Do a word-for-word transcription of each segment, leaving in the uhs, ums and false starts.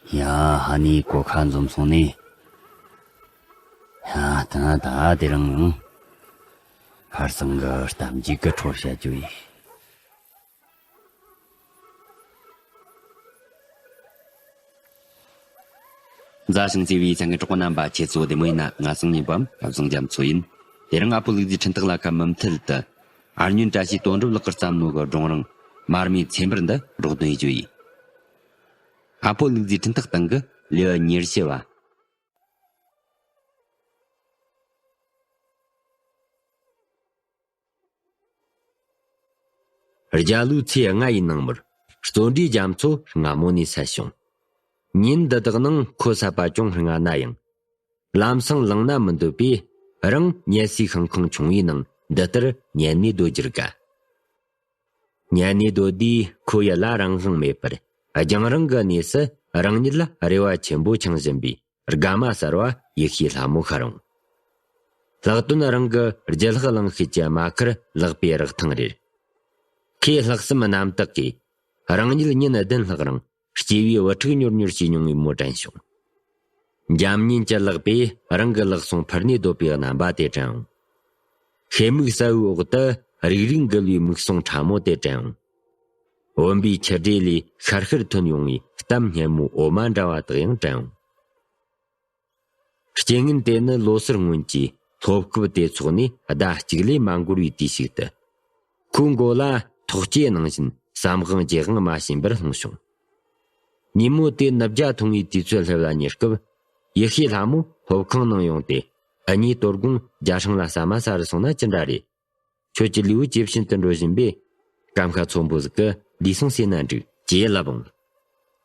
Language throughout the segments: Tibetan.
ཡ། ཧ་ནི་གོ་ཁ་འཛོམས་སོང་ནི། ཡ། ད་ད་དེ་རིང་ཡང་ཁར་སང་གི་གཏམ་རྒྱུད་ཀྱི་འཕྲོ་བཤད་རྒྱུ་ཡིན། མཛའ་ཞིང་བརྩེ་བའི་ཚང་གི་གྲོགས་པོ་རྣམ་པ་ཁྱེད་ཚོ་བདེ་མོ་ཡིན་ན། ང་སང་ཉིན་པའམ་བཟང་རྒྱ་མཚོ་ཡིན། དེ་རིང་ཨ་ཕོ་ལུག་རྫིའི་འཕྲིན་ཐག་ལ་ཁ་མུ་མཐུད་དུ། ཨར་སྨྱོན་བཀྲ་ཤིས་དོན་གྲུབ་ལགས་ཀྱིས་བརྩམས་ནོ་གི་སྒྲུང་རིང་མར་མེའི་ཚེ་འབར་འདི་སྒྲོག་འདོན་ཡེད་རྒྱུ་ཡིན། ཨ་ཕོ་ལུག་རྫིའི་འཕྲིན་ཐག་སྟེང་གི་ལེའུ་ཉེར་བཞི་བ། རྒྱ་ལོའི་ཚེས་ལྔ་ཡི་ནངས་མོར་བརྩོན་འགྲུས་རྒྱ་མཚོ་སྔ་མོ་ནས་སད་བྱུང་། ཉིན་འདི་དག་ནང་ཁོ་སད་པ་ཅུང་སྔ་ན་ཡང་། ལམ་སང་ལངས་ན་མི་འདོད་པས། རང་ཉལ་སའི་ཤིང་ཁང་ཆུང་བའི་ནང་འདི་ལྟར་ཉལ་ནས་སྡོད་རྒྱུར་དགའ། ཉལ་ནས་སྡོད་དུས་ཁོ་ཡིད་ལ་རང་དབང་མེད་པར་རྒྱང་རིང་གི་གནས་སུ་རང་ཉིད་ལ་རེ་བ་ཆེན་པོ་འཆང་བཞིན་པའི་དགའ་མ་གསར་བ་ཡེ་ཤེས་ལྷ་མོ་ཤར་འོང་། ལྷག་དོན་རང་གི་རྒྱུ་ལྷག་གླིང་ཤེད་ཀྱི་རྨ་ཁར་ལག་པས་རག་ཐེངས་རེར། ཁོས་ལྷག་བསམ་རྣམ་དག་གིས་རང་ཉིད་ཉིན་བདུན་ལྷག་རིང་སྐྱེས་བུའི་བུ་ཕྲུག་མྱུར་མྱུར་བྱས་མྱོང་བའི་མོ་དྲན་བྱུང་། འཇམ་མཉེན་གྱི་ལག་པས་རང་གི་ལག་ཟུང་ཕུར་ནས་སྡོད་པའི་རྣམ་པ་དེ་དྲན་འོང་། ཤེལ་མིག་གསལ་བོའི་འོག་ཏུ་རིག་རིག་འགུལ་བའི་མིག་ཟུང་ཕྲ་མོ་དེ་དྲན་འོང་། བུམ་པའི་ཆུ་སྒྲོས་ལས་ཤར་ཤར་ཐོན་ཡོང་བའི་གཏམ་སྙན་མོའི་འོ་མ་འདྲ་བ་དག་ཡང་དྲན་འོང་། རྐྱེན་ངན་དེ་ནི་ལོ་སར་སྔོན་གྱི་སློབ་སྐབས་དེ་ཚོགས་ནས་ཟླ་གཅིག་ལས་མ་འགོར་བའི་དུས་ཤིག་ཏུ། ཁོའི་མགོ་ལ་ཐོག་སྐྱེས་ནང་བཞིན་བསམ་དབང་རྒྱལ་དབང་མ་བྱིན་པར་ལྷུང་བྱུང་། ཉིན་མོ་དེ་ནུབ་རྒྱ་འཐུང་བའི་དུས་ཚོད་སླེབས་ལ་ཉེ་སྐབས། ཡེ་ཤེས་ལྷ་མོ་སློབ་ཁང་ནང་ཡོང་སྟེ། ཨ་ནེ་དོ་དགོང་རྒྱ་སྲང་ལ་ཟ་མ་ཟ་རུ་སོང་ན་ཅི་འདྲ་རེད། ཁྱོད་ཀྱི་ལུས་ཇེ་ཞན་དུ་འགྲོ་བཞིན་པས། སྐམ་ཤ་ཚོན་པོ་ཟིག་གི་ལུས་ཟུངས་ཟོས་ན་འགྲིག་ཅེས་ལབ་འོང་།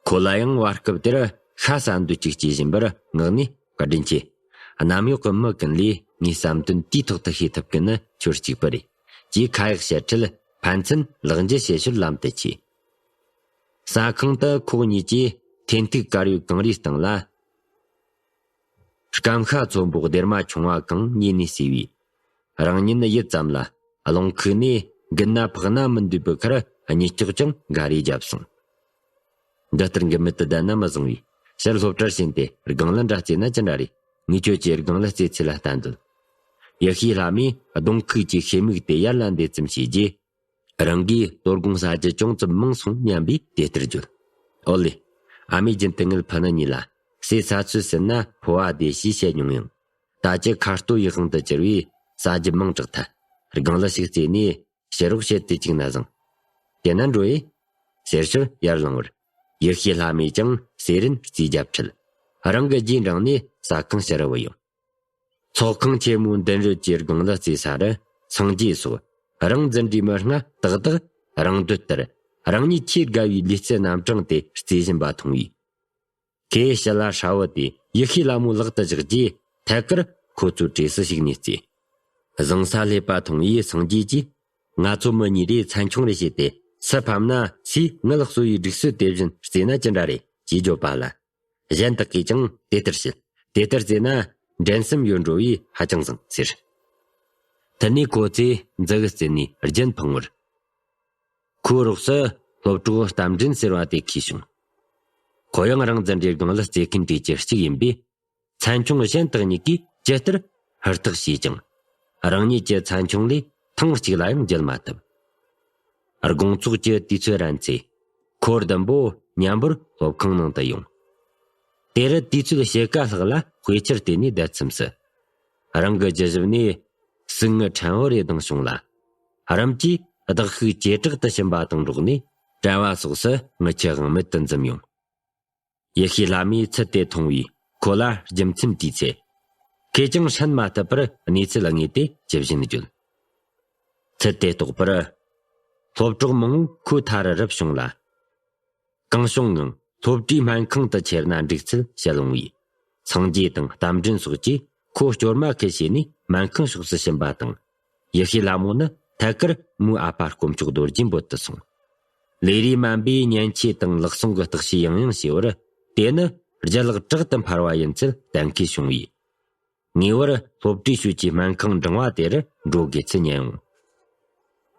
ཁོ་ལ་ཡང་བར་སྐབས་དེར་ཤ་ཟ་འདོད་ཅིག་སྐྱེས་བཞིན་པར་ངག་ནས། བཀའ་དྲིན་ཆེ། གནམ་འོག་གི་མི་ཀུན་ལས་ངའི་བསམ་དོན་དུས་ཐོག་ཏུ་ཤེས་ཐུབ་མཁན་ནི་ཁྱོད་གཅིག་པུ་རེད། ཅེས་ཁ་ཡག་བཤད་འཕྲལ་ཕན་ཚུན་ལག་འཇུ་བྱེད་ཕྱིར་ལམ་དུ་ཆས། ཟ་ཁང་དུ་ཁོ་གཉིས་ཀྱིས་འཐེན་ཐུག་དཀར་ཡོལ་གངས་རིའི་སྟེང་ལ། སྐམ་ཤ་ཚོན་པོ་སྡེར་མ་ཆུང་བ་གང་ཉོས་ནས་ཟོས་པས། རང་ཉིད་ཡུད་ཙམ་ལ་རླུང་ཁུག་ནས་འགུལ་ན་འཕགས་ན་མི་འདོད་པའི་ཁར་གཉིད་སྐྱོག་ཀྱང་འགའ་རེ་བརྒྱབ་སོང་། འདི་ལྟར་འགུལ་མེད་དུ་བསྡད་ན་མི་བཟང་བས། ཕྱིར་སློབ་གྲྭར་ཕྱིན་ཏེ་སྒང་ལི་འདྲ་རྩེས་ན་ཅི་འདྲ་རེད། ངས་ཁྱོད་ཀྱི་སྒང་ལི་རྩེད་ཚུལ་ལ་ལྟ་འདོད། ཡེ་ཤེས་ལྷ་མོས་གདོང་ཁུག་ཅིག་ཤེལ་མིག་དེ་ཡར་ལ་འདེད་ཙམ་བྱས་རྗེས། རང་གིས་དོ་དགོང་ཟ་རྒྱུ་ཅུང་ཙམ་མང་སོང་སྙམ་པས་དེ་ལྟར་བརྗོད། ཨོ་ལེ། ཨ་མས་རྒྱུན་དུ་ངེད་ཕུ་ནུ་གཉིས་ལ་ཟས་ཟ་ཚོད་ཟིན་ན་ཕོ་བ་བདེ་ཞེས་བཤད་མྱོང་ཡང་། ད་ཅི་ཁ་ལྟོ་ཡིད་དབང་དུ་གྱུར་བས་ཟ་རྒྱུ་མང་དྲགས་ཐལ། སྒང་ལི་ཞིག་རྩེས་ནས་ཕྱི་རོགས་བྱེད་དུ་བཅུག་ན་བཟང་། དེ་ན་འགྲོ་ཡེ། ཟེར་ཞོར་ཡར་ལངས་པར། ཡེ་ཤེས་ལྷ་མོས་ཀྱང་ཟས་རིན་རྩིས་རྒྱབ་ཁྲིད། རང་གི་རྗེས་འབྲངས་ནས་ཟ་ཁང་ཕྱི་རུ་བུད་ཡོང་། ཚོགས་ཁང་ཆེན་མོའི་མདུན་རོལ་གྱི་སྒང་ལི་རྩེ་ས་རུ་སངས་རྒྱས་སོགས་རང་འཛིན་གྲྭའི་མི་ལྔ་ཏག་ཏག་རང་འདོད་ལྟར་རང་ཉིད་ཆེས་དགའ་བའི་ལུས་རྩལ་རྣམ་གྲངས་དེ་རྩེ་བཞིན་པ་མཐོང་བས། ཁོས་ཞི་ལ་ཧྲ་བོ་དེ་ཡེ་ཤེས་ལྷ་མོའི་ལག་ཏུ་བཞག་རྗེས་ཐད་ཀར་ཁོ་ཚོའི་གྲས་སུ་ཞུགས་ནས་རྩེས། བཟང་ས་སླེབས་པ་མཐོང་བས་སངས་རྒྱས་ཀྱིས། ང་ཚོ་མི་གཉིས་རེས་ཚན་ཆུང་རེ་བྱས་ཏེ་སུ་ཕམ་ན་སུས་ངལ་གསོ་བའི་སྒྲིག་སྲོལ་དེ་བཞིན་རྩེས་ན་ཅི་འདྲ་རེད་ཅེས་བརྗོད་པ་ལ། གཞན་དག་གིས་ཀྱང་དེ་ལྟར་བྱེད། དེ་ལྟར་རྩེས་ན་འགྲན་སེམས་ཡོད་འགྲོ་བས་ཧ་ཅང་བཟང་ཟེར། དེ་ནས་ཁོ་ཚོས་མཛུ་གུ་རྩེ་ནས་རྒྱན་འཕངས་པར། ཁོའི་རོགས་སུ་སློབ་གྲོགས་རྟ་མགྲིན་ཟེར་བ་དེ་འཁོས་བྱུང་། ཁོ་ཡང་རང་འཛིན་གྲྭའི་སྒང་ལ་རྩེ་མཁན་གྲས་ཀྱི་གཅིག་ཡིན་པས། ཚན་ཆུང་གཞན་དག་གཉིས་ཀྱིས་ཇི་ལྟར་ཧུར་ཐག་བྱས་ཀྱང་། རང་ཉིད་ཀྱི་ཚན་ཆུང་ལས་ཐེངས་གཅིག་ལ་ཡང་འཇལ་མ་ཐུབ། དགོང་ཚོགས་ཀྱི་དུས་ཚོད་རན་ཚེ། ཁོ་བདུན་པོ་མཉམ་པོར་སློབ་ཁང་ནང་དུ་ཡོང་། དེ་རུ་དུས་ཚོད་ཕྱེད་ཀ་ལྷག་ལ་དཔེ་ཆར་བལྟས་ནས་བསྡད་མཚམས་སུ། རང་གི་རྒྱུ་ཞབས་ནས་ཟུག་རྔུ་ཕྲན་བུ་རེ་ལྡང་བྱུང་ལ། རམ་གྱིས་བདག་ཤུགས་ཇེ་དྲག་ཏུ་ཕྱིན་པ་དང་འགྲོགས་ནས་གྲྭ་བ་སོགས་སུ་རྔུལ་ཆུ་དབང་མེད་དུ་འཛུམ་ཡོང་། ཡེ་ཤེས་ལྷ་མོས་ཚུལ་དེ་མཐོང་བས་ཁོ་ལ་རྒྱུ་མཚན་དྲིས་ཚེ། ཁོས་ཀྱང་ཧྲན་མ་ཐུབ་པར་གནས་ཚུལ་དངོས་དེ་ཇི་བཞིན་བརྗོད། ཚུལ་དེ་རྟོགས་པར། སློབ་གྲོགས་མང་བོ་ཁོའི་མཐའ་རུ་རུབ་བྱུང་ལ། གང་བྱུང་ངང་སློབ་གྲྭའི་སྨན་ཁང་དུ་ཁྱེར་ན་འགྲིག་ཚུལ་བཤད་ཡོང་བས། སངས་རྒྱས་དང་རྟ་མགྲིན་སོགས་ཀྱིས་ཁོ་སྐྱོར་མ་ཁུལ་བྱས་ནས་སྨན་ཁང་ཕྱོགས་སུ་ཕྱིན་པ་དང་། ཡེ་ཤེས་ལྷ་མོ་ནི་ཐད་ཀར་མོའི་ཨ་ཕ་དཀོན་མཆོག་རྡོ་རྗེའི་འབོད་དུ་སོང་། ལས་རིགས་དམན་པས་ཉེན་ཆེ་དང་ལག་ཟུང་གི་བརྟག་དཔྱད་ཡང་ཡང་བྱས་པར། དེ་ནི་རྒྱུ་ལག་དྲག་ཏུ་འཕར་བ་ཡིན་ཚུལ་གཏན་འཁེལ་བྱུང་བས། ངེས་པར་སློབ་གྲྭའི་ཤུལ་གྱི་སྨན་ཁང་འབྲིང་བ་དེར་འགྲོ་དགོས་ཚུལ་ཉན་ཡོང་།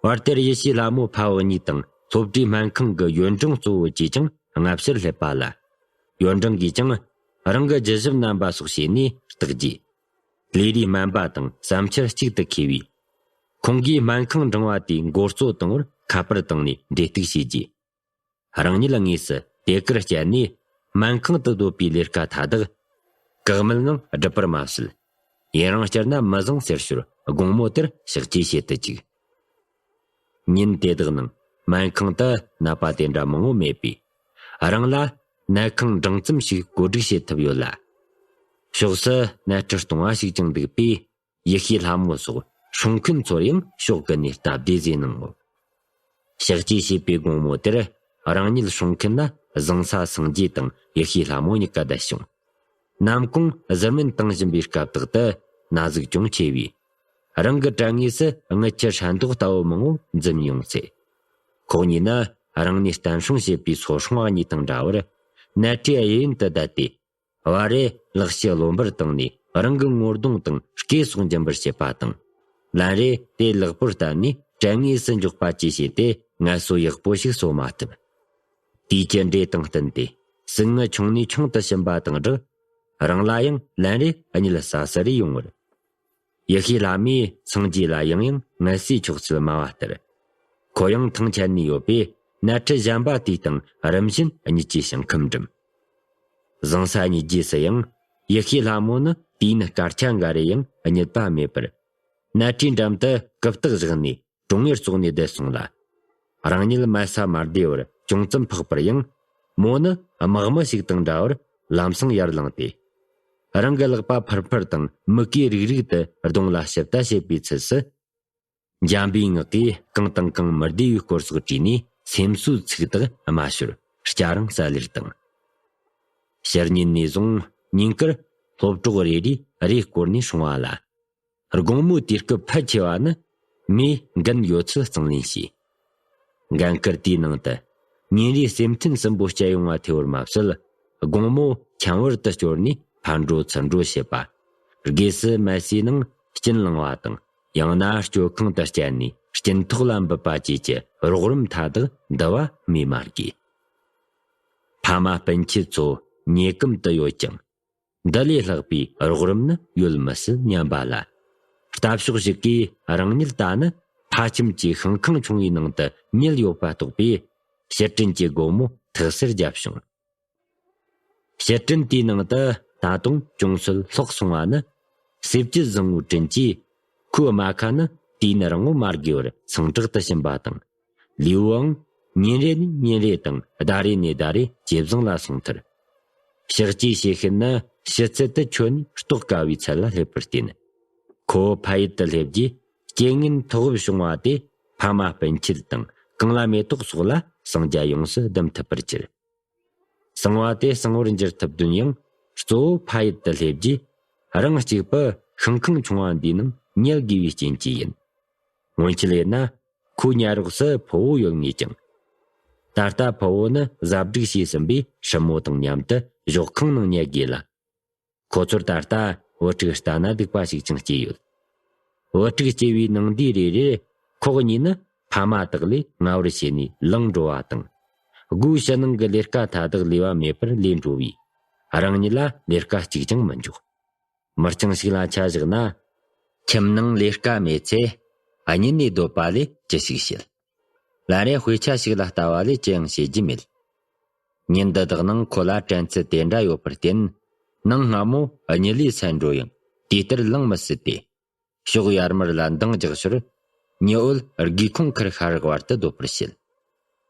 བར་དེར་ཡེ་ཤེས་ལྷ་མོ་ཕ་བུ་གཉིས་དང་སློབ་གྲྭའི་སྨན་ཁང་གི་ཡོན་ཀྲང་གཙོ་བོ་བཅས་ཀྱང་སྔ་ཕྱིར་སླེབས་པ་ལ། ཡོན་ཀྲང་གིས་ཀྱང་རང་གི་རྒྱུ་ཞབས་རྣམ་པ་སོགས་བྱས་ནས་བརྟག་རྗེས། ལས་རིགས་སྨན་པ་དང་བསམ་འཆར་གཅིག་ཏུ་འཁེལ་བས། ཁོང་གིས་སྨན་ཁང་འབྲིང་བ་དེའི་འགོ་གཙོ་བཏང་བར་ཁ་པར་བཏང་ནས་འབྲེལ་གཏུག་བྱས་རྗེས། རང་ཉིད་དངོས་སུ་དེ་གར་བསྐྱལ་ནས་སྨན་ཁང་དུ་སྡོད་པའི་ལས་ཀ་མཐའ་དག་བཀག་མེད་ངང་སྒྲུབ་པར་མ་ཟད། ཡུན་རིང་བསྐྱལ་ན་མི་བཟང་ཟེར་ཞོར་དགོང་མོ་དེར་ཕྱག་བྲིས་བྱེད་དུ་བཅུག་ཉིན་དེ་དག་ནང་སྨན་ཁང་དུ་ནད་པ་དེ་འདྲ་མང་བོ་མེད་པས། རང་ལ་ནད་ཁང་འབྲིང་ཙམ་ཞིག་བཀོད་སྒྲིག་བྱེད་ཐུབ་ཡོད་ལ། ཕྱོགས་སུ་ནད་ཁྲི་སྟོང་བ་ཞིག་ཀྱང་འདུག་པས། ཡེ་ཤེས་ལྷ་མོ་སོགས་སྲུང་མཁན་ཚོར་ཡང་ཕྱོགས་ཀུན་ནས་སྟབས་བདེ་བཟོས་གནང་ངོ་། ཕྱག་བྲིས་བྱས་པའི་དགོང་མོ་དེར་རང་ཉིད་སྲུང་མཁན་ལ་བཟང་ས་སངས་རྒྱས་དང་ཡེ་ཤེས་ལྷ་མོ་གཉིས་ཀ་བསྡད་བྱུང་། ནམ་གུང་གཟར་མིན་བཏང་བཞིན་པའི་སྐབས་དག་ཏུ་ན་ཟུག་ཅུང་ཆེ་བས། རང་གི་དྲན་ངོས་སུ་རྔུལ་ཆུ་ཧྲན་ཏོག་ལྟ་བུ་མང་བོ་འཛིན་ཡོང་ཚེ། ཁོ་གཉིས་ནི་རང་ནས་བརྟན་སྲུང་བྱེད་པའི་སོ་སྲུང་བ་གཉིས་དང་འདྲ་བར། ནད་ཁྲིའི་གཡས་གཡོན་དུ་བསྡད་དེ། བ་རེ་ལག་ཕྱིས་རློན་པར་བཏང་ནས་རང་གི་ངོ་གདོང་དང་སྐེ་སོགས་འཇིམ་པར་བྱེད་པ་དང་། ལན་རེ་དེ་ལག་པར་བསྟན་ནས་དྲན་ངོས་སུ་འཇོག་པ་བཅས་བྱས་ཏེ་ངལ་གསོ་ཡག་པོ་ཞིག་གསོ་མ་ཐུབ། དུས་ཀྱི་འབྲས་དང་བསྟུན་ཏེ་ཟུག་རྔུ་ཆུང་ནས་ཆུང་དུ་ཕྱིན་པ་དང་སྦྲགས། རང་ལ་ཡང་ལན་རེ་གཉིད་ས་ས་རེ་ཡོང་བར། ཡེ་ཤེས་ལྷ་མོས་སངས་རྒྱས་ལ་ཡང་ཡང་ངལ་གསོའི་མཆོག་སྲེད་སྨྲ་བ་ལྟར། ཁོ་ཡང་ཐང་ཆད་ནས་ཡོད་པས་ནད་ཁྲི་གཞན་པ་དེའི་སྟེང་རིམ་བཞིན་གཉིད་ཀྱི་ཞིང་ཁམས་འགྲིམ། བཟང་ས་གཉིད་རྗེས་སུ་ཡང་ཡེ་ཤེས་ལྷ་མོ་ནི་དུས་ཡུན་སྐར་ཆ་འགའ་རེ་ཡང་གཉིད་པ་མེད་པར། ནད་ཁྲིའི་འགྲམ་དུ་རྐུབ་སྟེགས་བཞག་ནས་གྲོང་ངེར་ཙོག་ནས་བསྡད་སོང་ལ། རང་ཉིད་མལ་ས་མ་བདེ་བར་ཅུང་ཙམ་འཕགས་པར་ཡང་། མོ་ནི་དམག་མི་ཞིག་དང་འདྲ་བར་ལམ་སང་ཡར་ལངས་ཏེ། རང་གི་ལག་པ་ཕུར་ཕུར་དང་མིག་གིས་རིག་རིག་ཏུ་གདོང་ལ་ཞིབ་ལྟ་བྱེད་པའི་ཚུལ་སུ། འཇམ་པའི་ངག་གིས་གང་དང་གང་མི་བདེ་བའི་སྐོར་སོགས་དྲིས་ནས་སེམས་གསོའི་ཚིག་དག་སྨྲ་ཞོར་སྐྱ་རེངས་ས་ལེར་བཏང་། ཕྱི་ཉིན་ནས་བཟུང་ཉིན་དཀར་སློབ་གྲོགས་རེ་རེས་རེས་བསྐོར་ནས་སྲུང་བ་ལ། དགོང་མོའི་དུས་སྐབས་ཕལ་ཆེ་བ་ནི་མོས་འགན་ཡོད་ཚུལ་གཙང་ལེན་བྱས། འགན་ཁུར་དེའི་ནང་དུ་ཉིན་རེའི་སེམས་མཐུན་སྲིན་པོ་བསྐྱལ་ཡོང་བ་ཐེ་བར་མ་ཟད། དགོང་མོ་འཁྱམ་བར་དུ་སྐྱོར་ནས་ཕར་འགྲོ་ཚུར་འགྲོ་བྱེད་པ། སྒོས་སུ་མལ་སའི་ནང་སྐྱིན་ལང་བ་དང་། ཡང་ན་སྤྱོད་ཁང་དུ་བསྐྱལ་ནས་སྐྱིན་ཐོག་ལ་འབུད་པ་བཅས་ཀྱི་རོགས་རམ་མཐའ་དག་འདི་བ་སྨོས་མ་དགོས། ཕ་མ་སྤུན་མཆེད་ཚོ་ཉེ་གམ་དུ་ཡོད་ཀྱང་། འདི་ལས་ལྷག་པའི་རོགས་རམ་ནི་ཡོད་མི་སྲིད་སྙམ་པ་ལ། ལྟ་ཕྱོགས་ཤིག་གིས་རང་ཉིད་ད་ནི་ཕ་ཁྱིམ་གྱི་ཤིང་ཁང་ཆུང་བའི་ནང་དུ་ཉལ་ཡོད་པ་རྟོགས་པས། ཕྱིར་དྲན་གྱི་སྒོ་མོ་ཐག་སེར་བརྒྱབ་བྱུང་། ཕྱིར་དྲན་དེའི་ནང་དུ་ད་དུང་ཅུང་ཟད་ལྷོག་སོང་བ་ནི། སྲིབ་ཀྱི་ཟིང་བོའི་དྲིན་གྱིས། ཁོའི་རྨ་ཁ་ནི་དུས་ཡུན་རིང་བོ་མ་བརྒལ་བར་ཚང་དྲག་ཏུ་ཕྱིན་པ་དང་། ལུས་པོའང་ཉིན་རེ་ནས་ཉིན་རེ་དང་ཟླ་རེ་ནས་ཟླ་རེ་ཇེ་བཟང་ལ་སོང་མཐར། ཕྱག་བྲིས་བྱེད་ཤེས་ནི་ཕྱི་ཚུལ་དུ་ཁྱོན་ནས་རྟོགས་དཀའ་བའི་ཚད་ལ་སླེབས་པར་བརྟེན། ཁོ་བོ་ཕ་ཡུལ་དུ་སླེབས་རྗེས་རྐྱེན་ངན་ཐོག་བབས་བྱུང་བ་དེ་ཕ་མ་སྤུན་མཆེད་དང་གང་ལ་མེ་ཏོག་སོགས་ལ་གསང་རྒྱ་ཡོངས་སུ་བསྡམ་ཐུབ་པར་གྱུར། གསང་བ་དེ་གསང་བར་འགྱུར་ཐུབ་དོན་ཡང་གཙོ་བོ་ཕ་ཡུལ་དུ་སླེབས་རྗེས་རང་གཅིག་པུ་ཤིང་ཁང་ཆུང་བ་འདིའི་ནང་ཉལ་དགོས་པའི་རྐྱེན་གྱིས་ཡིན། སྔོན་ཆད་ཡིན་ན་ཁོའི་ཉལ་རོགས་སུ་ཕུ་བོ་ཡོད་ངེས་ཀྱང་། ད་ལྟ་ཕུ་བོ་ནི་གཟབ་སྒྲིག་བྱས་ཟིན་པའི་སྲིན་མོ་དང་མཉམ་དུ་ཞོགས་ཁང་ནང་ཉལ་དགོས་ལ། ཁོ་ཚོར་ད་ལྟ་བུ་ཕྲུག་ལྟ་ན་སྡུག་པ་ཞིག་ཀྱང་སྐྱེས་ཡོད། བུ་ཕྲུག་སྐྱེས་པའི་ནང་དུས་རེ་རེར་ཁོ་གཉིས་ནི་ཕ་མ་དག་ལས་སྔ་བར་བྱས་ནས་ལངས་འགྲོ་བ་དང་། སྒོའི་ཕྱི་ནང་གི་ལས་ཀ་མཐའ་དག་ལུས་པ་མེད་པར་ལས་འགྲོ་བས། རང་ཉིད་ལ་ལས་ཀ་གཅིག་ཀྱང་མི་འཇོག་མི་རྐྱང་ཞིག་ལ་ཆ་བཞག་ན། ཁྱིམ་ནང་ལས་ཀ་མེད་ཚེ། གཉིད་ནས་སྡོད་པ་ལས་ཅི་ཞིག་བྱེད། ལན་རེ་དཔེ་ཆ་ཞིག་ལ་ལྟ་བ་ལས་ཅི་ཡང་བྱེད་རྒྱུ་མེད། ཉིན་འདི་དག་ནང་ཁོ་ལ་དྲན་ཚུལ་དེ་འདྲ་ཡོད་པར་བརྟེན། ནངས་སྔ་མོ་གཉིད་ལས་སད་འགྲོ་ཡང་དུས་ལྟར་ལངས་མི་སྲིད་དེ། ཕྱོགས་ཡར་མར་ལ་འདང་རྒྱག་ཞོར། ཉི་འོད་སྒེའུ་ཁུང་ཁར་ཤར་བར་དུ་སྡོད་པར་བྱེད།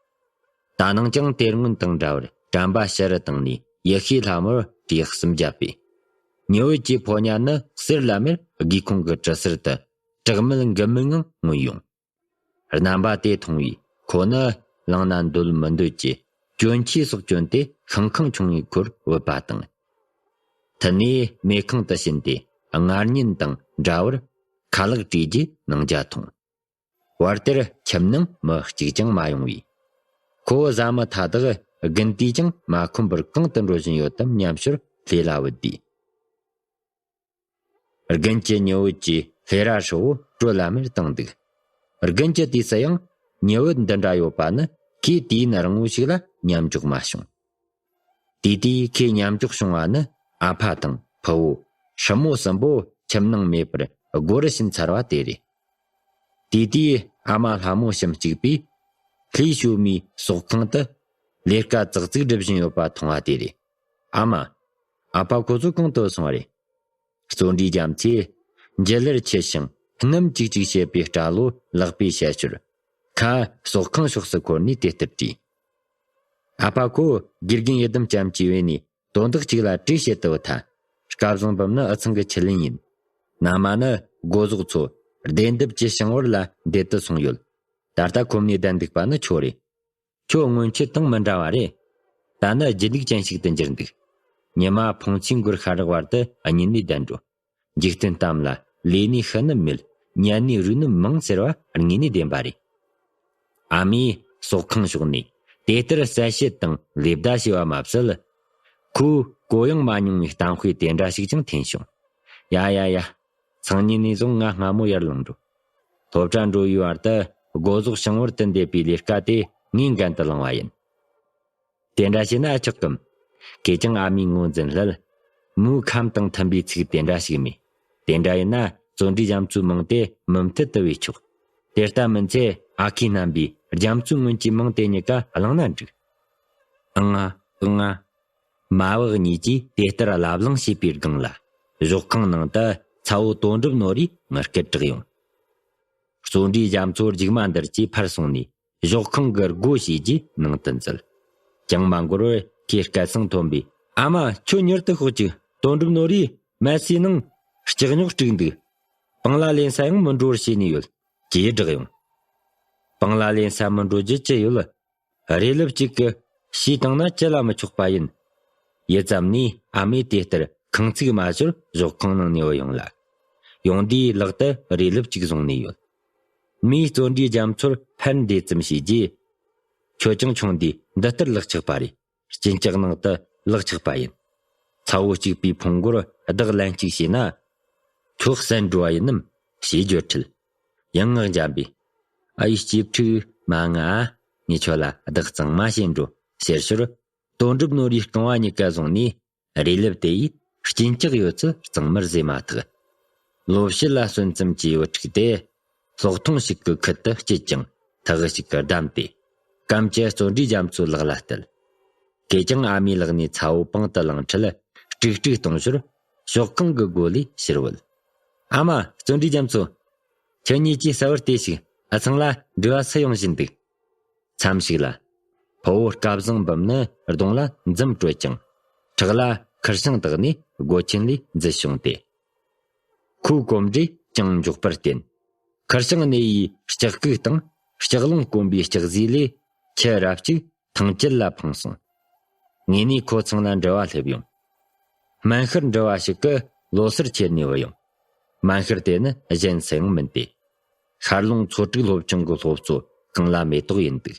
ད་ནངས་ཀྱང་དེ་སྔོན་དང་འདྲ་བར་དྲན་པ་ཕྱི་རུ་བཏང་ནས་ཡེ་ཤེས་ལྷ་མོར་བྲིས་གསུམ་བརྒྱབ་པས། ཉི་འོད་ཀྱི་ཕོ་ཉ་ནི་གསེར་ལ་མེར་སྒེའུ་ཁུང་གི་གྲུ་ཟུར་དུ་གྲགས་མེད་འགུལ་མེད་ངང་མངོན་ཡོང་། རྣམ་པ་དེ་མཐོང་བས་ཁོ་ནི་ལངས་ན་འདོད་མི་འདོད་ཀྱི་གྱོན་ཆས་སོགས་གྱོན་ཏེ་ཤིང་ཁང་ཆུང་ངུའི་ཁུར་བུད་པ་དང་། མཐུད་ནས་མེ་ཁང་དུ་ཕྱིན་ཏེ་སྔར་ཉིན་དང་འདྲ་བར་ཁ་ལག་བཀྲུས་རྗེས་ནང་རྒྱ་འཐུང་། བར་དེར་ཁྱིམ་ནང་མི་གཅིག་ཀྱང་མ་ཡོང་བས། ཁོ་བོ་བཟའ་མི་མཐའ་དག་དགུན་དུས་ཀྱང་མ་ཁོམ་པར་གང་དུ་འགྲོ་བཞིན་ཡོད་དམ་སྙམ་ཞོར་ལྷས་ལ་བུད་དེ། དགུན་གྱི་ཉི་འོད་ཀྱིས་ལྷས་ར་ཧྲིལ་བོ་དྲོད་ལ་མེར་བཏང་འདུག་དགུན་གྱི་དུས་སུ་ཡང་ཉི་འོད་འདི་འདྲ་ཡོད་པ་ནི་ཁོས་དུས་ཡུན་རིང་བོ་ཞིག་ལ་མཉམ་འཇོག་མ་བྱུང་། དེ་དུས་ཁོས་མཉམ་འཇོག་བྱུང་བ་ནི་ཨ་ཕ་དང་ཕུ་བོ། སྲུ་མོ་གསུམ་པོ་ཁྱིམ་ནང་མེད་པར་སྒོ་རུ་ཕྱིན་ཚར་བ་དེ་རེད། དེ་དུས་ཨ་མ་ལྷ་མོ་ཞིམ་གཅིག་པས་ལྷའི་ཞོལ་མའི་ཟོག་ཁང་དུ་ལས་ཀ་ཙག་ཙིག་སྒྲུབ་བཞིན་ཡོད་པ་མཐོང་བ་དེ་རེད། ཨ་མ། ཨ་ཕ་ཁོ་ཚོ་གང་དུ་སོང་བ་རེད། བརྩོན་འགྲུས་རྒྱ་མཚོས་མཇལ་ལར་ཆས་ཤིང་སྣུམ་ཅིག་ཅིག་བྱེད་པའི་སྐྲ་ལོ་ལག་པས་བྱ་ཞོར། ཁ་ཟོག་ཁང་ཕྱོགས་སུ་འཁོར་ནས་དེ་ལྟར་དྲིས། ཨ་ཕ་ཁོ་དགེ་རྒན་ཡི་དམ་ལྕམ་གྱིས་བོས་ནས་དོན་དག་ཅིག་ལ་གྲོས་བྱེད་དུ་བུད་ཐལ། སྐལ་བཟང་འབུམ་ནི་འུ་ཚང་གི་ཆུ་ལེན་ཡིན། མནའ་མ་ནི་སྒོ་ཟོག་ཚོ་སྡེ་འདེབས་ཀྱི་ཞིང་བར་ལ་འདེད་དུ་སོང་ཡོད། ད་ལྟ་ཁོམ་ནས་བསྡད་འདུག་པ་ནི་ཁྱོད་རེད། ཁྱོད་སྔོན་ཆད་དང་མི་འདྲ་བ་རེད། ད་ནི་རྒྱུ་ལུགས་ཅན་ཞིག་ཏུ་འགྱུར་འདུག། ཉི་མ་ཕོང་ཚེ་འགོར་ཤ་རག་བར་དུ་གཉིད་ནས་བསྡད་འགྲོ། འཇིག་རྟེན་གཏམ་ལ་ལས་ནི་ཤི་ནི་མེད། ཉལ་ནི་རུལ་ནི་མང་ཟེར་བ་དངོས་ནས་བདེན་པ་རེད། ཨ་མས་ཟོག་ཁང་ཕྱོགས་ནས་དེ་ལྟར་གསལ་བཤད་དང་ལེ་བདའ་བྱས་པ་མ་ཟད། ཁོས་གོ་ཡང་མ་མྱོང་བའི་གཏམ་དཔེ་དེ་འདྲ་ཞིག་ཀྱང་འཐེན་བྱུང་། ཡ་ཡ་ཡ། སང་ཉིན་ནས་བཟུང་ང་སྔ་མོ་ཡར་ལངས་འགྲོ། སློབ་གྲྭ་འགྲོ་བའི་བར་དུ་སྒོ་ཟོག་ཞིང་བར་དུ་འདེད་པའི་ལས་ཀ་དེ་ངས་འགན་དུ་བླངས་པ་ཡིན། དེ་འདྲ་བྱས་ན་ཨ་ཆོག་གམ། ཁེ་ཅང་ཨ་མའི་ངོས་འཛིན་སླད། མོའི་ཁམས་དང་མཐུན་པའི་ཚིག་དེ་འདྲ་ཞིག་མེད། དེ་འདྲ་ཡིན་ན་བརྩོན་འགྲུས་རྒྱ་མཚོའི་མིང་དེ་མུ་མཐུད་དུ་བོས་ཆོག། དེ་ལྟ་མིན་ཚེ་ཨ་ཁུས་བསྣམས་པའི་རྒྱ་མཚོའི་སྔོན་གྱི་མིང་དེ་གཉིས་ཀ་བླངས་ན་འགྲིག། ཨང་ང་། ཨང་ང་། མ་བུ་གཉིས་ཀྱིས་དེ་ལྟར་ལབ་གླེང་བྱས་པའི་སྒང་ལ། གཞོགས་ཁང་ནང་དུ་ཚ་བོ་དོན་གྲུབ་ནོར་བུའི་ངུ་སྐད་གྲགས་ཡོང་། བརྩོན་འགྲུས་རྒྱ་མཚོ་རྒྱུག་མ་འདར་གྱིས་ཕར་སོང་ནས་གཞོགས་ཁང་གི་སྒོ་ཕྱེས་རྗེས་ནང་དུ་འཛུལ། ཅང་མ་འགོར་བར་ཁོས་སྐད་གསང་མཐོན་པོས། ཨ་མ། ཁྱོད་མྱུར་དུ་ཤོག་ཅིག། དོན་གྲུབ་ནོར་བུས་མལ་སའི་ནང་ལྕགས་སྨྱུག་དཀྲུགས་འདུག། སྤང་ལ་ལེན་ས་ཡང་མི་འགྲོ་བར་བྱས་ནས་ཡོད། ཅེས་བསྒྲགས་ཡོང་། སྤང་ལ་ལེན་ས་མི་འགྲོ་རྒྱུ་ཅི་ཡོད། རས་ལེབ་གཅིག་གིས་ཕྱིས་བཏང་ན་ཅི་ལ་མི་ཆོག་པ་ཡིན། ཡུད་ཙམ་ནས་ཨ་མས་དེ་ལྟར་ཁང་ཚིག་མ་ཤོར་གཞོགས་ཁང་ནང་ནས་བུད་ཡོང་ལ། ཡོང་དུས་ལག་ཏུ་རས་ལེབ་གཅིག་བཟུང་ནས་ཡོད། མོས་བརྩོན་འགྲུས་རྒྱ་མཚོར་ཕར་འདེད་ཙམ་བྱས་རྗེས། ཁྱོད་ཅང་ཆུང་དུས་འདི་ལྟར་ལག་ཆགས་པ་རེད། གཅིན་སྐྱག་ནང་དུ་ལག་ཆགས་པ་ཡིན། ཚ་བོ་གཅིག་པའི་ཕུང་མགོར་བདག་ལན་གཅིག་བྱས་ན། ཁྱོད་གསོན་འགྲོ་བ་ཡིན་ནམ་ཞེས་བརྗོད་འཕྲལ། ཡང་ངག་འཇམ་པས། ཨ་ཡེ་སྐྱིད་ཕྲུག་མ་ང་ཨ། ངས་ཁྱོད་ལ་བདག་གཙང་མ་བྱེད་འགྲོ་ཟེར་ཞོར། དོན་གྲུབ་ནོར་བུའི་རྐང་བ་གཉིས་ཀ་བཟུང་ནས་རས་ལེབ་དེ་ཡིས་གཅིན་སྐྱག་ཡོད་ཚུལ་གཙང་མར་བཟོས་མ་ཐག། ལོ་ཕྱེད་ལ་སོན་ཙམ་གྱི་བུ་ཕྲུག་དེ་སློག་ཐུང་ཞིག་གི་ཁུད་དུ་བསྐྱིལ་ཅིང་ཐག་ཞིག་གིས་བསྡམས་ཏེ་སྐམ་གྱི་བརྩོན་འགྲུས་རྒྱ་མཚོའི་ལག་ལ་གཏད། ཁེ་ཅང་ཨ་མའི་ལག་ནས་ཚ་བོ་པང་དུ་བླངས་འཕྲལ་དཀྲུག་དཀྲུག་གཏོང་ཞོར་གཞོགས་ཁང་གི་སྒོ་ལས་ཕྱིར་བུད། ཨ་མ། བརྩོན་འགྲུས་རྒྱ་མཚོ། ཁྱེད་གཉིས་ཀྱིས་གསལ་བོར་བལྟས་ཤིག། ཨ་ཚང་ལ་འགྲུལ་བ་སུ་ཡོང་བཞིན་འདུག། མཚམས་ཤིག་ལ། ཕུ་བོ་སྐལ་བཟང་འབུམ་ནི་གདོང་ལ་འཛུམ་དཀྲོལ་ཅིང་། ཕྲག་ལ་ཁུར་ཤིང་བཏགས་ནས་སྒོ་ཆེན་ལས་འཛུལ་བྱུང་སྟེ། ཁོའི་གོམ་འགྲོས་ཅུང་མགྱོགས་པར་བརྟེན། ཁུར་ཤིང་སྣེ་ཡིས་ལྕགས་སྐུད་དང་ལྕགས་རླུང་སྐོམ་པའི་ལྕགས་ཟིལ་ལས་ཁྱི་རབས་ཅིག་ཐང་དཀྱིལ་ལ་འཕངས་སོང་། ངེད་གཉིས་ཁོ་ཚང་ལ་འགྲུལ་བ་སླེབས་ཡོང་། སྨན་ཤར་འགྲུལ་བ་ཞིག་གིས་ལོ་སར་ཁྱེར་ནས་བུད་ཡོང་། སྨན་ཤར་དེ་ནི་གཞན་སུ་ཡང་མིན་ཏེ། ཤར་ལུང་ཚོ་དྲུག་སློབ་ཆུང་གི་སློབ་གཙོ་གངས་ལྷ་མེ་ཏོག་ཡིན་འདུག།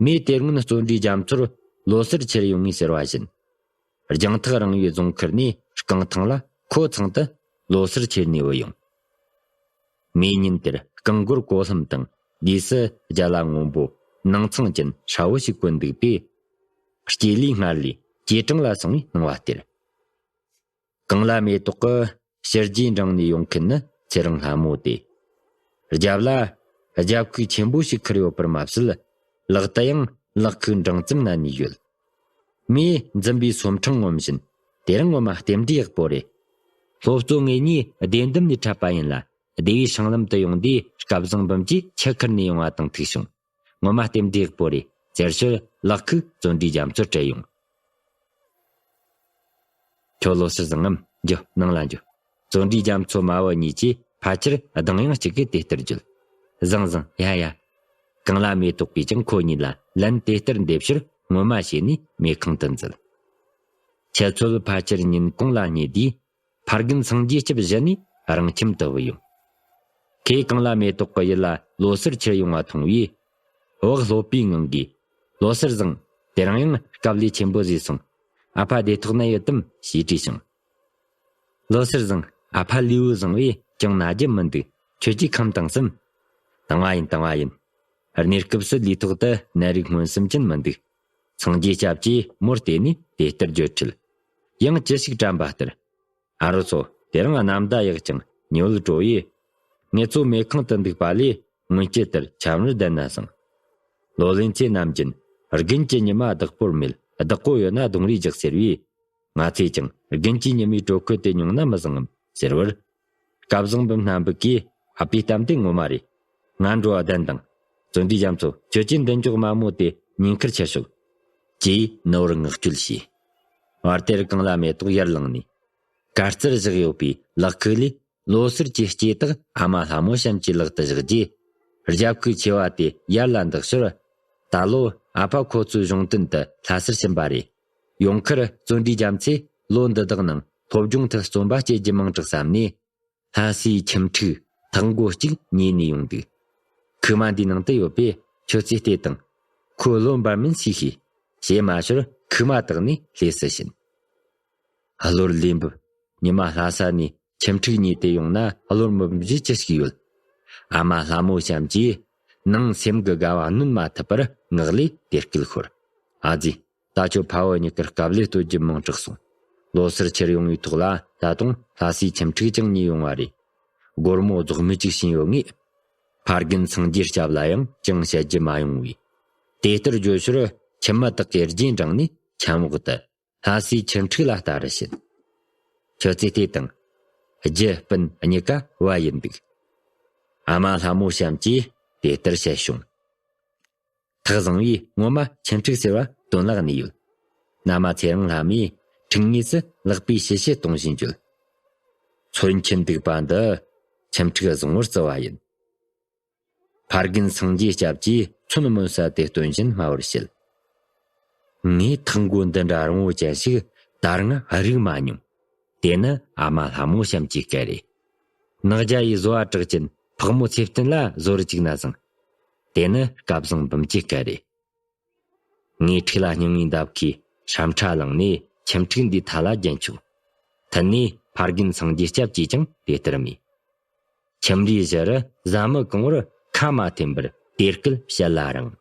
མོས་དེ་སྔོན་བརྩོན་འགྲུས་རྒྱ་མཚོར་ལོ་སར་ཁྱེར་ཡོང་ངེས་ཟེར་བ་བཞིན། རྒྱང་ཐག་རིང་བའི་རྫོང་ཁུལ་ནས་རྐང་ཐང་ལ་ཁོ་ཚང་དུ་ལོ་སར་ཁྱེར་ནས་བུད་ཡོང་། མོས་ཉིན་དེར་རྐང་མགོར་གོ་ལྷམ་དང་ལུས་སུ་རྒྱ་ལྭ་སྔོན་པོ་ནང་ཚང་ཅན་ཧྲ་བོ་ཞིག་གོན་འདུག་པས། སྐྱེས་ལུས་སྔར་ལས་ཇེ་གྲང་ལ་སོང་བའི་སྣང་བ་སྟེར། གངས་ལྷ་མེ་ཏོག་གིས་ཕྱི་རྒྱུའི་འབྲིང་ནས་ཡོང་མཁན་ནི་ཚེ་རིང་ལྷ་མོ་སྟེ། རྒྱབ་ལ་རྒྱབ་ཁུག་ཆེན་པོ་ཞིག་ཁུར་ཡོད་པར་མ་ཟད། ལག་ཏུ་ཡང་ལག་ཁུག་འབྲིང་ཙམ་མནན་ནས་ཡོད། མོས་འཛུམ་པའི་སོ་འཕྲེང་ངོམ་བཞིན། དེ་རིང་ངོ་མ་རྟེན་འབྲེལ་ཡག་པོ་རེད། སློབ་གཙོ་ངེད་གཉིས་སྡེ་འདུམ་ནས་འཕྲད་པ་ཡིན་ལ། སྡེ་བའི་སྲང་ལམ་དུ་ཡོང་དུས་སྐལ་བཟང་འབུམ་གྱིས་ཁྱི་ཁུར་ནས་ཡོང་བ་དང་ཐུག་བྱུང་། ངོ་མ་རྟེན་འབྲེལ་ཡག་པོ་རེད་ཟེར་ཞོར་ལག་ཁུག་བརྩོན་འགྲུས་རྒྱ་མཚོར་སྤྲད་ཡོང་། ཁྱོད་ལོ་སར་བཟང་ངམ། འགྱོ། ནང་ལ་འགྱོ། བརྩོན་འགྲུས་རྒྱ་མཚོ་མ་བུ་གཉིས་ཀྱིས་ཕལ་ཆེར་གདངས་དབྱངས་གཅིག་གིས་དེ་ལྟར་བརྗོད། བཟང་བཟང་། ཡ་ཡ། གངས་ལྷ་མེ་ཏོག་གིས་ཀྱང་ཁོ་གཉིས་ལ་ལན་དེ་ལྟར་འདེབས་ཕྱིར་ངོ་མ་བྱས་ནས་མེ་ཁང་དུ་འཛུལ། ཁྱི་ཚོད་ཕལ་ཆེར་ཉིན་གུང་ལ་ཉལ་དུས། ཕ་རྒན་སངས་རྒྱས་སྐྱབས་གཞི་ནས་རང་ཁྱིམ་དུ་བུད་ཡོང་། ཁོས་གངས་ལྷ་མེ་ཏོག་གི་ཡུལ་ལ་ལོ་སར་ཁྱེར་ཡོང་བ་མཐོང་བས། བག་ལྷོད་པའི་ངང་གིས། ལོ་སར་བཟང་། དེ་རིང་ཡང་སྐབས་ལས་ཆེན་པོ་བཟོས་སོང་། ཨ་ཕ་བདེ་ཐོག་ན་ཡོད་དམ་ཞེས་དྲིས་ཤིང་། ལོ་སར་བཟང་། ཨ་ཕ་ལུས་པོ་བཟང་བས་ཅང་ན་རྒྱུ་མི་འདུག། ཁྱོད་ཀྱིས་ཁམས་དྭངས་སམ། དྭངས་པ་ཡིན། དྭངས་པ་ཡིན། གནས་སྐབས་སུ་ལུས་ཐོག་ཏུ་ནད་རིགས་མངོན་སུམ་ཅན་མི་འདུག། སངས་རྒྱས་སྐྱབས་ཀྱིས་མོར་བལྟས་ནས་དེ་ལྟར་བརྗོད་འཕྲལ། ཡང་ཅི་ཞིག་དྲན་པ་ལྟར། ཨ་རོ་ཚོ། དེ་རིང་གནམ་ཟླ་ཡག་ཅིང་ཉི་འོད་དྲོ་ཡི། ངེད་ཚོ་མེ་ཁང་དུ་འདུག་པ་ལས་སྔོན་སྐྱེ་ལྟར་ཆམ་རུ་བསྡད་ན་བཟང་། ལོ་ལོན་ཚེ་ནམ་རྒྱུན་དགུན་གྱི་ཉི་མ་བདག་པོར་མེད། བདག་པོ་ཡོད་ན་གདོང་རིས་རྒྱག་ཟེར་བས། ང་ཚོས་ཀྱང་དགུན་གྱི་ཉི་མའི་དྲོ་ཁོལ་དེ་མྱོང་ན་མི་བཟང་ངམ་ཟེར་བར། སྐལ་བཟང་འབུམ་སྣ་འབུག་གིས་ཨ་ཕའི་གཏམ་དེ་ངོ་མ་རེད། ང་འགྲོ་བ་བདེན་དང་། བརྩོན་འགྲུས་རྒྱ་མཚོ། ཁྱོད་ཀྱིས་མདུན་ཅོག་དམའ་མོ་དེ་ཉེན་ཁར་ཁྱེར་ཤོག་ཅེས་ནུ་བོར་མངགས་བཅོལ་བྱས། བར་དེར་གངས་ལྷ་མེ་ཏོག་ཡར་ལངས་ནས། གར་རྩར་བཞག་ཡོད་པའི་ལག་ཁུག་ལས་ལོ་སར་གྱི་སྐྱེས་རྟགས་ཨ་མ་ལྷ་མོ་བྱམས་ཀྱི་ལག་ཏུ་བཞག་རྗེས། རྒྱབ་ཁུག་ཆེ་བ་དེ་ཡར་ལ་འདེགས་ཞོར། ད་ལོ་ཨ་ཕ་ཁོ་ཚོའི་གཞུང་དོན་དུ་ལྷ་སར་ཕྱིན་པ་རེད། ཡོང་ཁར་བརྩོན་འགྲུས་རྒྱ་མཚོས་ལོ་འདི་དག་ནང་སློབ་སྦྱོང་དུ་བརྩོན་པ་བསྐྱེད་རྒྱུ་མང་དྲགས་བསམ་ནས། ལྷ་སའི་ཁྱིམ་ཕྲུག་ཐག་མགོ་གཅིག་ཉོས་ནས་ཡོང་འདུག་ཁུག་མ་འདིའི་ནང་དུ་ཡོད་པས་ཁྱོད་ཚོས་བལྟས་དང་། ཁོའི་བློ་འབར་མིན་སུས་ཤེས། ཞེས་མ་ཞོར་ཁུག་མ་བཏགས་ནས་ལྷས་སུ་ཕྱིན། བློར་ལས་འབབ། ཉི་མ་ལྷ་ས་ནས་ཁྱིམ་ཕྲུག་ཉོས་ཏེ་ཡོང་ན་བློར་མི་འབབ་རྒྱུ་ཅི་ཞིག་ཡོད། ཨ་མ་ལྷ་མོ་བྱམས་ཀྱིས་ནང་སེམས་ཀྱི་དགའ་བ་གནོན་མ་ཐུབ་པར་ངག་ལས་དེ་སྐད་ཤོར། ཨ་ཙི། ད་ཁྱོད་ཕ་བུ་གཉིས་ཀར་དཀའ་ལས་གཏོད་རྒྱུ་མང་དྲགས་སོང་། ལོ་སར་ཁྱེར་ཡོང་བའི་ཐོག་ལ་ད་དུང་ལྷ་སའི་ཁྱིམ་ཕྲུག་ཀྱང་ཉོས་ཡོང་བ་རེད། སྒོར་མོ་རྫོགས་མི་གཅིག་ཕྱིན་ཡོད་ངེས། ཕ་རྒན་སངས་རྒྱས་སྐྱབས་ལ་ཡང་ཅང་བཤད་རྒྱུ་མ་ཡོང་བས། དེ་ལྟར་བརྗོད་ཞོར་ཁྱིམ་མི་དག་གི་རྗེས་འབྲངས་ནས་ཁྱམས་འོག་ཏུ་ལྷ་སའི་ཁྱིམ་ཕྲུག་ལ་ལྟ་རུ་ཕྱིན། ཁྱོད་ཚོས་བལྟས་དང་། རྒྱུ་སྤུན་གཉིས་ཀ་བུ་ཡིན་འདུག་ཨ་མ་ལྷ་མོ་བྱམས་ཀྱིས་དེ་ལྟར་བཤད་བྱུང་། ཐག་བཟང་བས་ངོ་མ་ཁྱིམ་ཕྲུག་ཟེར་བ་དོན་ལ་གནས་ཡོད། མནའ་མ་ཚེ་རིང་ལྷ་མོས་ཁྲིམས་དངོས་སུ་ལག་པས་ཞི་བཤད་གཏོང་བཞིན་བརྗོད། མཚོན་གྱི་འདུག་པ་འདི་ཁྱིམ་ཕྲུག་བཟང་བོར་བརྩི་བ་ཡིན། ཕ་རྒན་སངས་རྒྱས་སྐྱབས་ཀྱིས་མཚོན་སྨོན་ས་དེ་སྟོན་བཞིན་སྨྲ་བར་བྱེད། ངས་ཐག་མགོ་འདི་འདྲ་རིང་བོ་ཅན་ཞིག་ད་སྔ་རིག་མ་མྱོང་། དེ་ནི་ཨ་མ་ལྷ་མོ་བྱམས་ཀྱི་སྐད་རེད། ནག་རྒྱ་ཡི་བཟོ་བ་གྲགས་ཅན་ཕག་མོ་ཚེ་བརྟན་ལ་བཟོ་རུ་བཅུག་ན་བཟང་། དེ་ནི་སྐལ་བཟང་འབུམ་གྱི་སྐད་རེད། ངའི་ཕྲུག་ལ་སྙིང་ནས་འདབ་ཁའི་ཧྲམ་ཁྲ་བླངས་ནས་ཁྱིམ་ཕྲུག་འདིའི་ཐད་ལ་རྒྱན་ཆོག་ཐད་ནས་ཕ་རྒན་སངས་རྒྱས་སྐྱབས་ཀྱིས་ཀྱང་དེ་ལྟར་སྨྲས། ཁྱིམ་རའི་གཞི་རུ་བཟའ་མི་གང་བོར་ཁ་མ་འཐེན་པར་དེ་སྐད་བཤད་ལ་རངས།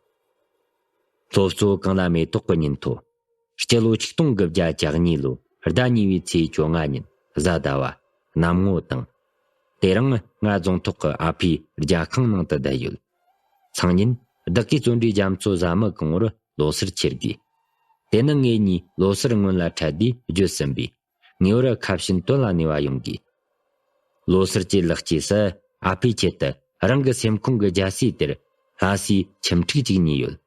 སློབ་གཙོ་གངས་ལྷ་མེ་ཏོག་གི་ཉིན་ཐོ། སྤྱི་ལོ་ཆིག་སྟོང་དགུ་བརྒྱ་གྱ་གཉིས་ལོའི་ཟླ་གཉིས་པའི་ཚེས་བཅོ་ལྔ་ཉིན་གཟའ་ཟླ་བ། གནམ་ངོ་དྭངས། དེ་རིང་ང་རྫོང་ཐོག་གི་ཨ་ཕའི་རྒྱ་ཁང་ནང་དུ་བསྡད་ཡོད། སང་ཉིན་བདག་གིས་བརྩོན་འགྲུས་རྒྱ་མཚོ་བཟའ་མི་གང་བོར་ལོ་སར་ཁྱེར་དགོས། དེ་ནི་ངེད་གཉིས་ལོ་སར་སྔོན་ལ་འཕྲད་དུས་བརྗོད་ཟིན་པས། ངེས་པར་ཁ་བྱིན་དོན་ལ་ནུས་པ་ཡོང་དགོས། ལོ་སར་གྱི་ལག་སྐྱེས་སུ་ཨ་ཕའི་ཆེད་དུ་རང་གི་སེམས་ཁོང་གི་རྒྱལ་སྲས་དེར་ལྷ་སའི་ཁྱིམ་ཕྲུག་ཅིག་ཉོས་ཡོད།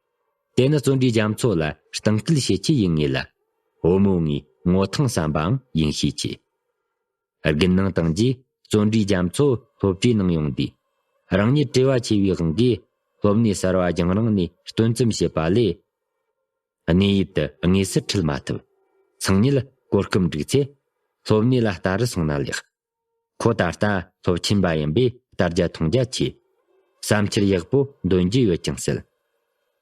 དེ་ནི་བརྩོན་འགྲུས་རྒྱ་མཚོ་ལ་གཏིང་སྐུལ་བྱེད་ཆེད་ཡིན་ངེས་ལ། བུ་མོ་ངའི་ངོ་ཐང་བསམ་པའང་ཡིན་ཤས་ཆེ། དགུན་གནང་བཏང་རྗེས་བརྩོན་འགྲུས་རྒྱ་མཚོ་སློབ་གྲྭའི་ནང་ཡོང་དུས། རང་ཉིད་བྲེལ་བ་ཆེ་བའི་དབང་གིས་སློབ་གནས་གསར་བ་རྒྱང་རིང་ནས་སྟོན་ཙམ་བྱེད་པ་ལས། གནས་ཡུལ་དུ་དངོས་སུ་ཁྲིད་མ་ཐུབ། སང་ཉིན་གོ་སྐབས་འགྲིག་ཚེ། སློབ་གནས་ལ་ལྟ་རུ་སོང་ན་ལེགས། ཁོ་ད་ལྟ་སློབ་ཆེན་པ་ཡིན་པས་ལྟ་རྒྱ་མཐོང་རྒྱ་ཆེ། བསམ་འཆར་ཡག་པོ་འདོན་རྒྱུ་ཡོད་ཀྱང་སྲིད།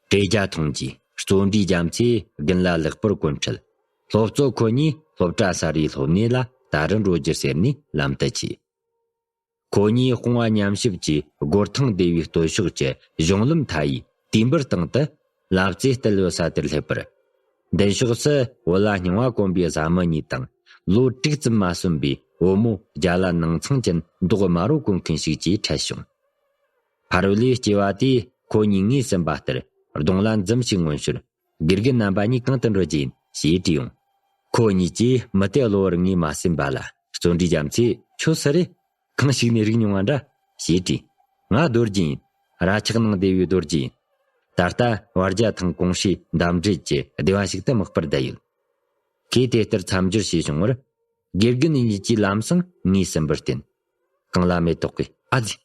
བྲེལ་རྒྱ་མཐོང་རྗེས་བརྩོན་འགྲུས་རྒྱ་མཚོས་དགུན་ལ་ལེགས་པར་གོམས་འཕྲལ། སློབ་གཙོ་ཁོ་གཉིས་སློབ་གྲྭ་གསར་བའི་སློབ་གནས་ལ་ལྟ་རུ་འགྲོ་རྒྱུ་ཟེར་ནས་ལམ་དུ་ཆས། ཁོ་གཉིས་དཔུང་བ་མཉམ་གཤིབ་ཀྱིས་སྒོར་ཐང་སྡེ་བའི་སྟོད་ཕྱོགས་ཀྱི་གཞུང་ལམ་མཐའ་ཡི་དུས་འབུར་སྟེང་དུ་ལབ་རྩེ་བསྟར་ཡོད་ས་དེར་སླེབས་པར། མདུན་ཕྱོགས་སུ་བོད་ལྭ་རྙིང་བ་གོན་པའི་བཟའ་མི་གཉིས་དང་། ལོ་དྲུག་ཙམ་མ་སོན་པའི་བུ་མོ་རྒྱ་ལྭ་ནང་ཚང་ཅན་མདོག་དམར་བོ་གོན་མཁན་ཞིག་གིས་འཕྲད་བྱུང་། ཕ་རོལ་ལས་སྐྱེ་བ་དེས་ཁོ་གཉིས་ངོས་ཟིན་པ་ལྟར་གདོང་ལ་འཛུམ་ཞིག་མངོན་ཞོར། དགེ་རྒན་རྣམ་པ་གཉིས་གང་དུ་འགྲོ་རྒྱུ་ཡིན་ཞེས་དྲིས་ཡོང་། ཁོ་གཉིས་ཀྱིས་མི་དེ་གློ་བུར་ངོས་མ་ཟིན་པ་ལ་བརྩོན་འགྲུས་རྒྱ་མཚོས་ཁྱོད་སུ་རེད། གང་ཞིག་ནས་རིག་མྱོང་བ་འདྲ་ཞེས་དྲིས། ང་རྡོ་རྗེ་ཡིན། ར་ཆག་ནང་སྡེ་བའི་རྡོ་རྗེ་ཡིན། ད་ལྟ་བར་རྒྱ་ཐང་ཀོང་ཧྲེའི་འདབས་འབྲེལ་གྱི་སྡེ་བ་ཞིག་ཏུ་མག་པར་བསྡད་ཡོད། ཁོས་དེ་ལྟར་མཚམས་སྦྱོར་བྱས་བྱུང་བར། དགེ་རྒན་གཉིས་ཀྱིས་ལམ་སང་ངོས་ཟིན་པར་བརྟེན། གངས་ལྷ་མེ་ཏོག་གིས་ཨ་ཙི།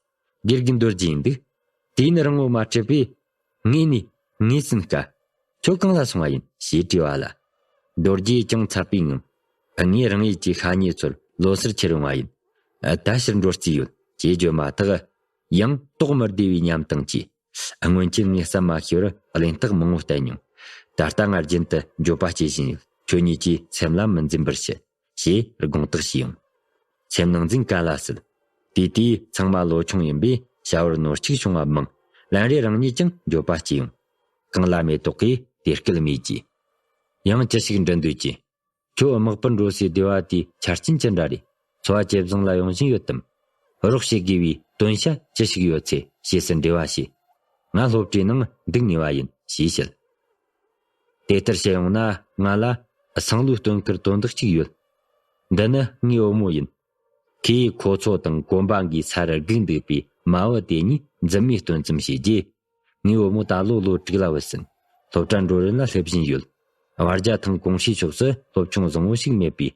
དགེ་རྒན་རྡོ་རྗེ་ཡིན་འདུག་དུས་ནི་རིང་བོ་མ་འཕྲད་པས། ངས་ནི་ངོས་ཟིན་དཀའ། ཁྱོད་གང་ལ་སོང་བ་ཡིན་ཞེས་དྲིས་པ་ལ། རྡོ་རྗེས་ཀྱང་འཚབ་པའི་ངང་། ངས་རང་ཡུལ་གྱི་ཤ་ཉེ་ཚོར་ལོ་སར་ཁྱེར་ཡོང་བ་ཡིན། ད་ཕྱིར་འགྲོ་རྩིས་ཡོད་ཅེས་བརྗོད་མ་ཐག་ཡང་དོགས་མི་བདེ་བའི་ཉམས་དང་བཅས། སྔོན་ཆད་ངས་བསམ་མ་ཤེས་པར་གླེན་རྟགས་མང་བོ་བསྟན་མྱོང་། ད་ལྟ་ང་རྒྱུན་དུ་འགྱོད་པ་སྐྱེ་བཞིན་ཡོད། ཁྱོད་གཉིས་ཀྱིས་སེམས་ལ་མི་འཛིན་པར་བྱེད། ཞེས་དགོངས་དག་ཞུས་ཡོང་། སེམས་ནང་འཛིན་ག་ལ་སྲིད། དེ་དུས་ཚང་མ་ལོ་ཆུང་ཡིན་པས་བྱ་བར་ནོར་འཆུག་བྱུང་བ་མང་། ལན་རེ་རང་ཉིད་ཀྱང་འགྱོད་པ་སྐྱེ་ཡོང་། གངས་ལྷ་མེ་ཏོག་གིས་དེ་སྐད་སྨྲས་རྗེས། ཡང་ཅི་ཞིག་འདྲི་འདོད་ཀྱི། ཁྱོད་དམག་པར་འགྲོ་སའི་སྡེ་བ་དེའི་ཆ་རྐྱེན་ཅི་འདྲ་རེད། འཚོ་བ་ཇེ་བཟང་ལ་ཡོང་བཞིན་ཡོད་དམ། རོགས་བྱེད་དགོས་པའི་དོན་བྱ་ཅི་ཞིག་ཡོད་ཚེ་ཞེས་སུ་འབྲེལ་བ་བྱས། ང་སློབ་གྲྭའི་ནང་འདུག་ངེས་པ་ཡིན་ཞེས་བཤད། དེ་ལྟར་བཤད་ཡོང་ན་ང་ལ་སང་ལོའི་སྟོན་ཁར་དོན་དག་ཅིག་ཡོད། འདི་ནི་ངའི་བུ་མོ་ཡིན། ཁོས་ཁོ་ཚོ་དང་གོམ་པ་འགའི་སར་སྒུག་འདུག་པའི་མ་བུ་དེ་གཉིས་མཛུབ་མོས་སྟོན་ཙམ་བྱས་རྗེས། ངའི་བུ་མོ་ད་ལོ་ལོ་དྲུག་ལ་བུད་ཟིན། སློབ་གྲྭ་འགྲོ་རན་ལ་སླེབས་བཞིན་ཡོད། བར་རྒྱ་ཐང་གོང་ཧྲིའི་ཕྱོགས་སུ་སློབ་ཆུང་བཟང་བོ་ཞིག་མེད་པས།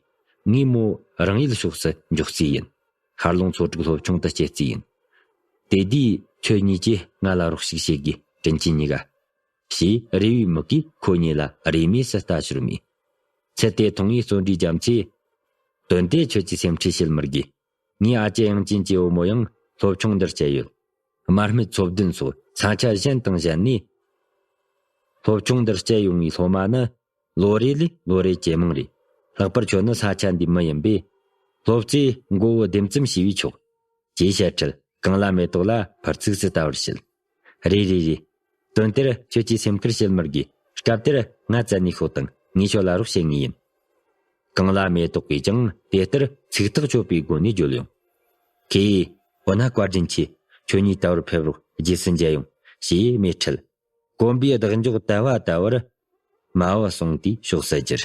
ངས་མོ་རང་ཡུལ་ཕྱོགས་སུ་འཇོག་རྩིས་ཡིན། ཤར་ལུང་ཚོ་དྲུག་སློབ་ཆུང་དུ་སྐྱེལ་རྩིས་ཡིན། དེ་དུས་ཁྱོད་གཉིས་ཀྱིས་ང་ལ་རོགས་ཤིག་བྱེད་དགོས། དྲིན་ཆེན་གཉིས་ཀ། ཞེས་རེ་བའི་མིག་གིས་ཁོ་གཉིས་ལ་རེས་མོས་སུ་ལྟ་ཞོར་མོས། ཚུལ་དེ་མཐོང་བས་བརྩོན་འགྲུས་རྒྱ་མཚོས། དོན་དེ་ཁྱོད་ཀྱིས་སེམས་ཁྲལ་བྱེད་མི་དགོས། ངའི་ཨ་ཅེ་དབྱངས་ཅན་གྱི་བུ་མོ་ཡང་སློབ་ཆུང་འདིར་བསྐྱལ་ཡོད། དམར་སྨད་ཚོ་བདུན་སོགས་ས་ཆ་གཞན་དང་གཞན་ནས་སློབ་ཆུང་འདིར་བསྐྱལ་ཡོང་བའི་སློབ་མ་ནི། ལོ་རེ་ལས་ལོ་རེ་ཇེ་མང་རེད། ལྷག་པར་ཁྱོད་ནི་ས་ཆ་འདིའི་མི་ཡིན་པས། སློབ་གཙོས་མགོ་བོ་ལྡེམ་ཙམ་བྱས་པས་ཆོག་ཅེས་བཤད་འཕྲལ་གངས་ལྷ་མེ་ཏོག་ལ་ཕར་ཚིགས་སུ་ལྟ་བར་བྱེད། རེད་རེད་རེད། དོན་དེར་ཁྱོད་ཀྱིས་སེམས་ཁུར་བྱེད་མི་དགོས། སྐབས་དེར་ང་བཙལ་ནས་ཤོག་དང་ངས་ཁྱོད་ལ་རོགས་བྱེད་ངེས་ཡིན། གངས་ལྷ་མེ་ཏོག་གིས་ཀྱང་དེ་ལྟར་ཚིག་ཐག་ཆོད་པའི་སྒོ་ནས་བརྗོད་ཡོང་། ཁོས། འོ་ན་བཀའ་དྲིན་ཆེ། ཁྱོད་གཉིས་ད་བར་ཕེབས་རོགས། རྗེས་སུ་མཇལ་ཡོང་། ཞེས་སྨྲས་འཕྲལ། གོམ་པའི་ལྡག་མགྱོགས་དལ་བ་ལྟ་བུར། མ་བུ་སོང་དུས་ཕྱོགས་སུ་གྱུར།